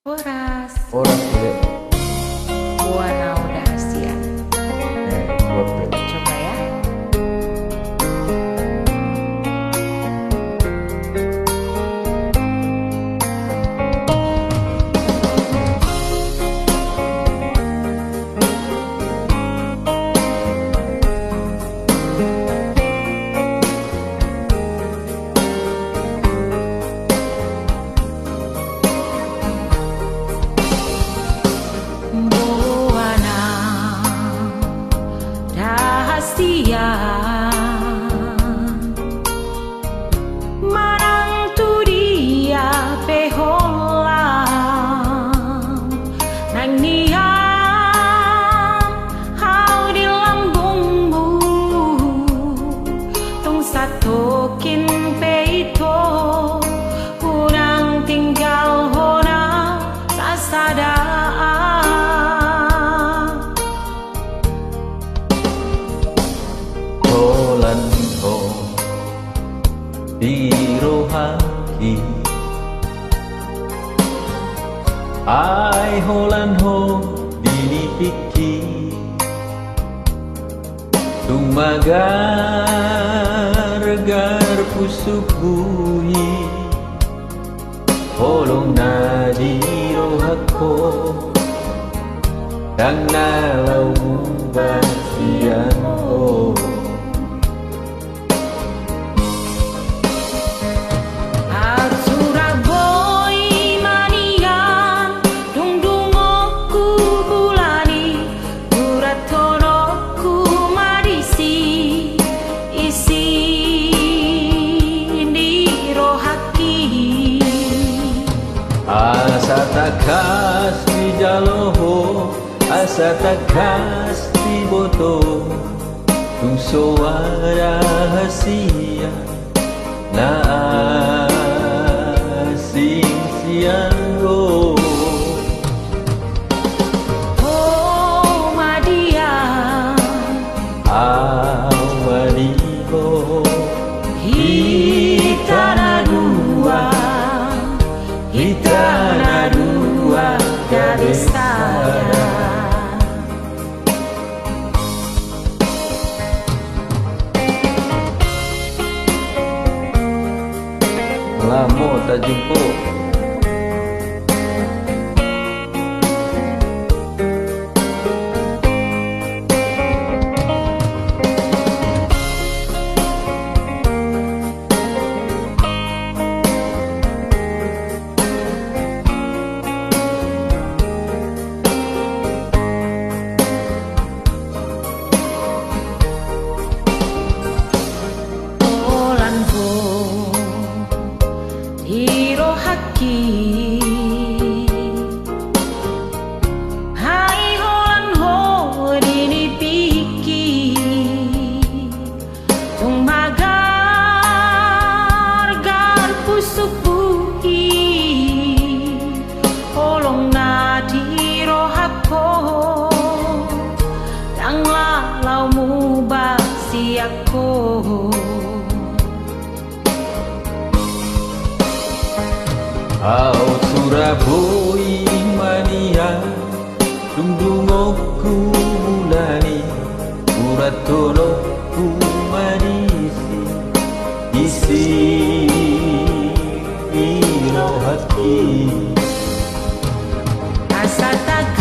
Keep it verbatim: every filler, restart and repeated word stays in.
Horas. Horas, Bule. Boa na ro da sian. Eh, boa, Bule. Coba ya. Boa na ro da sian. Manang tu dia pe holan, nang nian hau di lambungmu, tung satongkin pe ito, unang tinggalhon au sasada. Holan ho di rohangki, ai holan ho di nipingki, tung magargar pusukku i. Holong na di rohangku, ndang na laho muba sian ho. Au sura boi ma nian, dung dungokku bulan i, gurathononku ma disi, isi ni rohangki. Asa tangkas dijalo ho, asa tangkas diboto, tung so adong hasian na asing sian ho. Ho ma dia, au ma di ho, hita na dua, hita na dua gabe sada. Lam ma tajumpa. Holan ho di rohangki, ai holan ho di nipingki. Tung magargar pusukku i, holong na di rohangku, ndang laho muba sian ho. Au sura boi ma nian, dung dungokku bulan i, gurathononku ma disi, isi ni rohangki. Asa tangkas